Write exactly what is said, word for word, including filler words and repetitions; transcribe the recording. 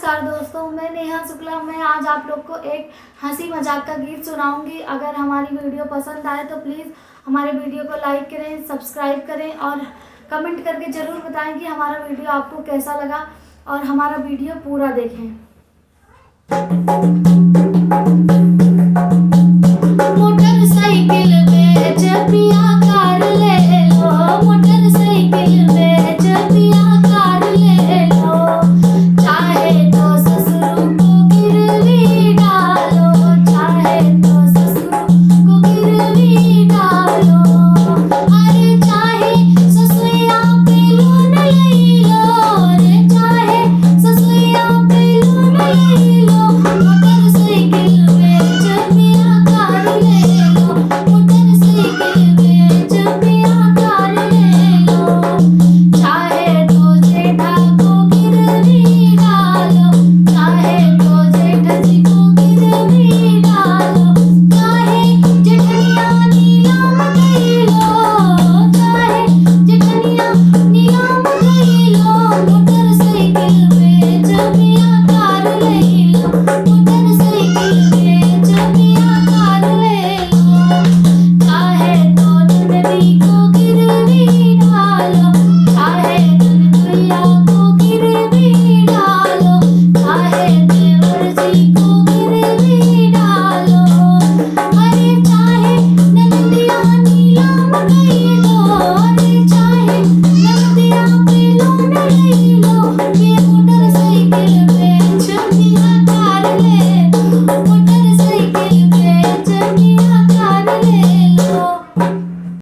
नमस्कार दोस्तों, मैं नेहा शुक्ला। मैं आज आप लोग को एक हंसी मजाक का गीत सुनाऊंगी। अगर हमारी वीडियो पसंद आए तो प्लीज़ हमारे वीडियो को लाइक करें, सब्सक्राइब करें और कमेंट करके ज़रूर बताएं कि हमारा वीडियो आपको कैसा लगा और हमारा वीडियो पूरा देखें।